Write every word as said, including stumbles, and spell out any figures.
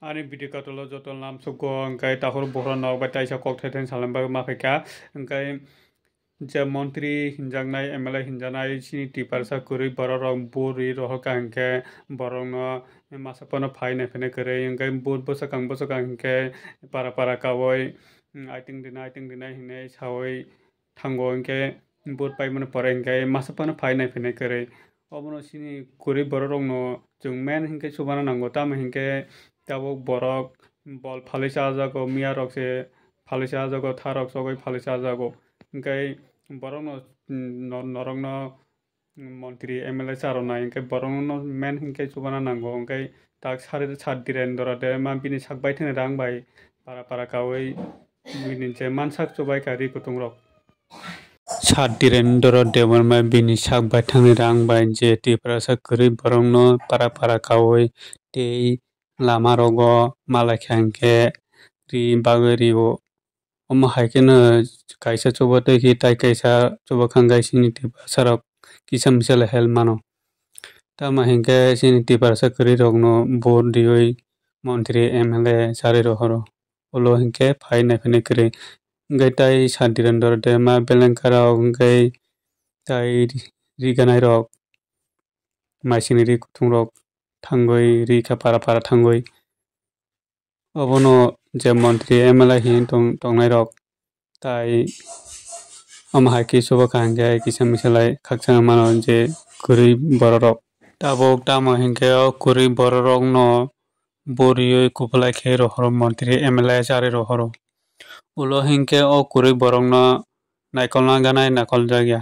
Ani video katolo joto lamsugo, hwnkhe tahor bohrok nok bai taisa kok thai thai salai bagwi ma phaikha, hwnkhe je montri hinjaknai, M L A hinjaknai, chini tiprasa kwrwi borok rok buri rohorkha hwnkhe borokno masa phano phai nai phai nai kwrwi, hwnkhe vote bwsakang bwsakang hwnkhe para para kaui, "Aiting rinai, aiting rinai," hinwi saui thango, hwnkhe vote paimani pore hwnkhe masa phano phai nai phai nai kwrwi. Obono chini kwrwi borok rokno chwng main hwnkhe chubana nango, tamo hwnkhe tabuk borok bol phalwi chajago, miya rok se phalwi chajago, tha rok chogwi phalwi chajago, hwnkhe borokno, mm, no-, norokno montri M L A cha rwnai, hwnkhe borokno main hwnkhe chubana nango, hwnkhe tak sari sat Dhirendra Debbarma bini sak baithani rang bai para para kaui bini je mansak chubaikha ri kutung rok. Sat Dhirendra Debbarma bini sak baithani rang bai je tiprasa kwrwi borokno para para kaui tei lama rogo malaikha hwnkhe ri bagwi rio. Omo hai kheno kaisa chuba tei khe tai kaisa chuba kha hwnkhe chini tiprasa rok kisa misa le help mano. Tamo hwnkhe chini tiprasa kwrwi rokno vote riui montri M L A charwi rohoro. Ulo hwnkhe phai nai phai nai kwrwi. Hwnkhe tai sat Dhirendra Debbarma belengkha rok hwnkhe tai ri ganai rok, maisingni ri kuthung rok thangwi ri kha para para thangwi. Obono je montri M L A hin tong-, tongnai rok tai omo hai khe chuba kha hwnkhe kisa misa lai khakchangma mano je kwrwi borok rok. Tabuk tamo hwnkhe o kwrwi borok rokno buriui kupulai khe rohoro montri M L A charwi rohoro. Ulo hwnkhe o kwrwi borokno naikolna ganai naikoljak ya.